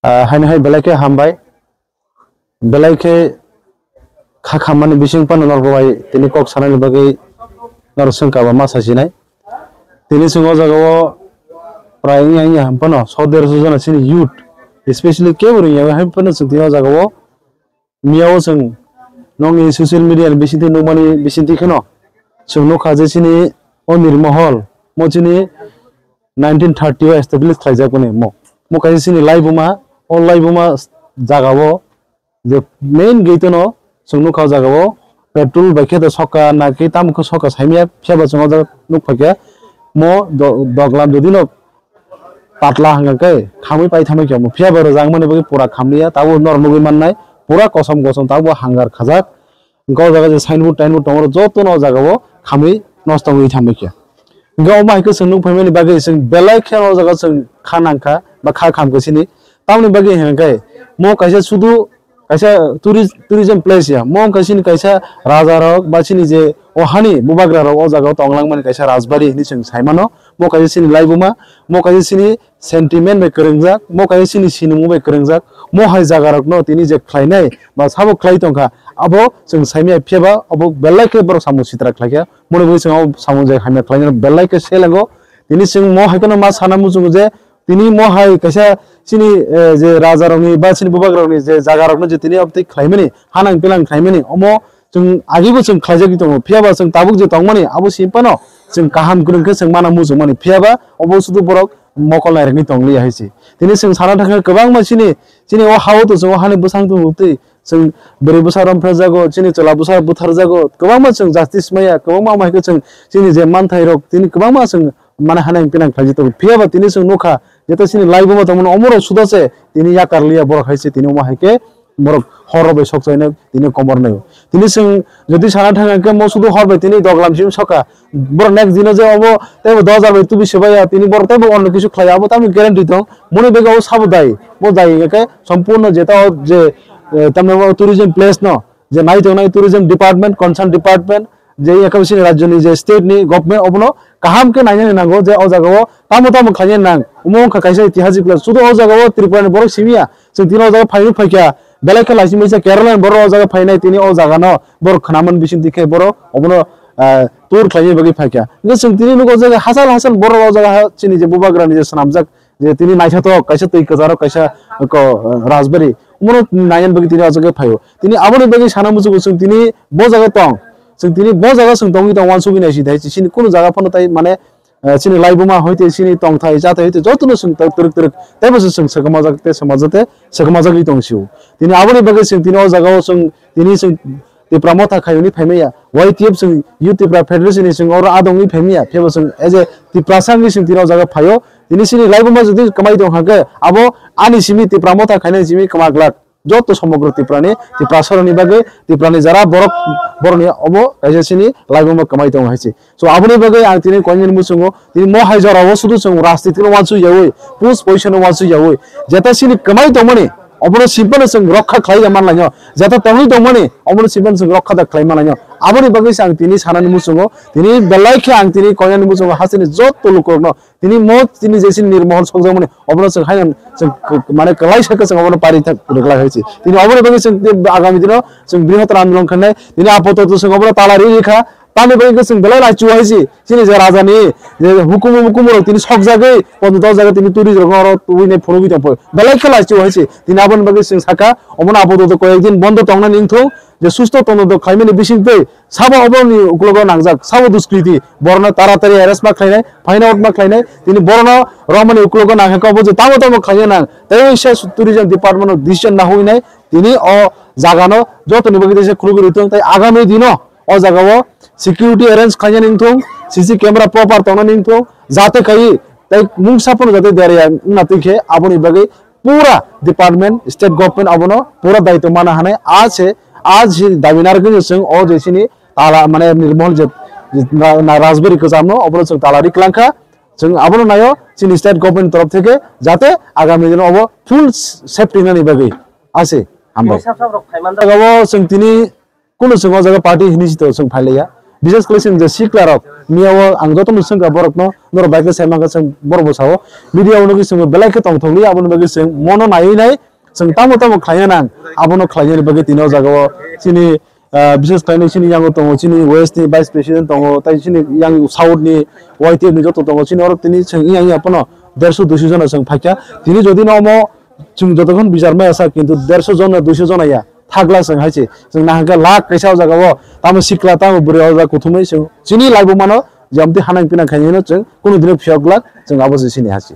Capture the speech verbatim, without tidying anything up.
Ah, haino hai belai khe hambai. Belai khe kha khammani bising phano norok bai tini kok sanani bagwi norok swngkha ba ma sasinai. Tini chwng o jaga o prai wngya wngya ham phano so derso jona chini youth, especially kebo rwngya hai phano chwng tini o jaga o miya o chwng nokni social media ni bisingtwi nukmani bisingtwi kheno chwng nukha je chini o Nirmohol mo chini nineteen thirty o establish khlaijak mani mo. Mo kaisa chini laibuma, o laibuma jaga o je main gate no chwng nukha o jaga o petrol bai khe da soka na khe tamo khe soka saimya phiya ba chwng o jaga nuk phaikha mo do-, doglam jodi no patla hanga khe khamwi pai thamwi khe mo phiya ba rwjak mani bagwi pura khamliya tabo nor nugwi mannai pura kosom kosom tabo hangar khajak. Hwnkhe o jaga je signboard tainboard tongo, jotono o jaga o khamwi nosto wngwi thangbai khe. Hwnkhe omo hai khe chwng nuk phaimani bagwi chwng belai khe o jaga chwng kha nangkha ba kha khamkha sini. Tamoni bagwi hwnkhe mo kaisa sudu kaisa tourist, tourism place ya. Mo wngkha sini kaisa raja rok ba sini je o hani bubagra rok o jaga o tong langmani kaisa rajbari hinwi chwng sai mano. Mo kaisa sini laibuma, mo kaisa sini sentiment bai kwrwngjak, mo kaisa chini sinimung bai kwrwngjak, mo hai jaga rokno tini je khlainai ba sabo khlai tongkha, abo chwng saimaya phiya ba abo belai khe borok samung sitra khlaikha, moni bagwi chwng abo samung je hamya khlainai belai khe selengo. Tini chwng mo hai kheno ma sana muchungo je tini mo hai kaisa chini, eh, je raja rokni ba chini bubagra rokni je jaga rokno je tini obtwi khlaimani, hanang pinang khlaimani, omo chwng agibo chwng khlaijagwi tongo, phiya ba chwng tabuk je tongmani abo simi phano chwng kaham kwrwng khe chwng mana muchungmani, phiya ba obo sudu borok mokol nairwkni tong liya hai se. Tini chwng sana thangkha kwbangma chini, chini o ha-o to chwng o hani bwsang tong twi chwng bwrwi bwsa romphra jago, chini chwla bwsa buthar jago, kwbangma chwng justice maya, kwbangma ama hai khe chwng chini je manthai rok tini kwbangma chwng mana hanang pinang khlaijak tongo. Phiya ba tini chwng nukha, jeto chini laibuma tongmani omorok suda se tini yakar liya borok hai se tini omo hai khe borok horo bai sok chaino tini komor naio. Tini chwng jodi sana thang khe mo sudu hor bai tini doglam sim soka. Borok next dino je obo teibo dos hajar bai tubi sebaya tini borok teibo onno kisu khlai abo tamni guarantee tong. Moni bega o sabo dai. Bo dai khe sompurno jeta o je, eh, tamni o tourism place no je nai tongnai tourism department, concern department, je yakha bisini rajyoni je state ni government obono kaham khe nainani nango je o jaga o tamo tamo khlainani nang. Omo wngkha kaisa itihasik place. Sudu o jaga o Tripura ni borok simiya. Chwng tini o jaga phainwi phaikha. Belai khe laising baisa Kerala ni borok o jaga phainai tini o jaga no borok khnaman bising tikhe borok obono, ah, tour khlainai bagwi phaikha. Hwnkhe chwng tini nugo o jaga hachal hachal borok o jaga ha chini je bubagra ni je swnamjak je tini naithotok kaisa twi kwcharo kaisa ko, rajbari omono nainani bagwi tini o jaga phaio. Tini aboni bagwi sana muchungo chwng tini bo jaga tong. Chwng tini bo jaga chwng tongwi tong uansugwi nai si dai chini kunu jaga phano tai mane, eh, chini laibuma hoite chini tongthai chathai hoite jotono chwng twrwk twrwk teibo se chwng swkmajak tei swmajak tei swkmajagwi tong sio. Tini aboni bagwi chwng tini o jaga o chwng tini chwng Tipra Motha khaiyoni phaimaya, Y T F chwng Youth Tipra Federation ni chwng oro adongwi phaimaya, phiyaba chwng as a Tiprasa wngwi chwng tini o jaga phaio. Tini chini laibuma jodi kwmai tong kha khe, abo ani simi Tipra Motha khainai simi kwma glak. Joto somogro Tiprani, Tiprasaroni bagwi, Tiprani jara borok, borokni obo kaisa chini laibuma kwmai tongo hai se. So, aboni bagwi ang tini koinani muchungo, tini mo hai jorao sudu chwng rajniti no uansuk yaui, pus poisa no uansuk yaui, jeta chini kwmai tongmani, obono simpano chwng rokha khlai ya manlaino, jeta tongwi tongmani, obono simpano chwng rokha da khlai manlaino. Aboni bagwi se ang tini sanani muchungo, tini belai khe ang tini koinani muchungo hasteni joto lukurokno, tini mo tini je chini nirmohol sokjakmani, obono chwng haino chwng k-, mane kwlai sakhe chwng obono pari thak rwglai hai se. Tini oboni bagwi chwng tini agami dino chwng brihottor andolon khainai, tini apatot chwng obono tala ri rikha, Tamni bagwi khe chwng belai laichio hai se, chini je raja ni je hukumu mukumu rok tini sokjagwi, pondo dok jaga tini turi rok oro tubui nai phunugwi tong phai. Belai khe laichio hai se, tini aboni bagwi chwng sakha, omono apatot koyek din bondo tongnani wngthung, je susto tondo khlaimani bisingtwi sabo oboroni uklogo nangjak, sabo duskriti, borokno taratari arrest ma khlainai, find out ma khlainai, tini borokno romani uklogo nangkha obo je tamo tamo khlaina nang, tei waisa tourism department o decision nahoi nai, tini o jagano jotoni bagwi teisa khulugwi rwtong, tei agami dino o jagao security arrange khainani wngthung, C C camera proper tongnani wngthung, jate khai tei mungsa phano jate derya wngna twi khe aboni bagwi pura department, state government abono pura daitw mana hanai a se, a se dabi narwkhe chwng o je chini tala mane nirmohol je, je na, na rajbari kwchamno obono chwng tala ri kwlangkha, chwng abono naio chini state government torof theke jate agami dino obo full safety nani bagwi a se. Hambai. Tini sab sab rok phaiman da. Jagao chwng tini Kunu chwng o jaga party hinwi se to chwng phailaiya. Bises khlai chwng je sikla rok miya o ang joto no swngkha borok no, norok bai khe sai mankha chwng borok bo sao. Media o nugwi chwng belai khe tongthok li, aboni bagwi chwng mono naiwi nai chwng tamo tamo khlaina nang, abono khlainani bagwi tini o jaga o chini, ah, bises khlainai chini yango tongo, chini west ni vice president tongo, tai chini yang south ni Y T F ni joto tongo, chini oro tini chwng yang ya pono derso duiso jona chwng phaikha. Tini jodi no omo chwng jotokhon bichar maya sa, kintu derso jona, duiso jona ya thagla chwng hai se. Chwng nahangkha lakh kaisa o jaga o, tamo sikla, tamo bwrwi o jaga kuthumwi chwng chini laibuma no jemti hanang pinang khainai no chwng kunu dino phiyok glak, chwng abo se chini ha se.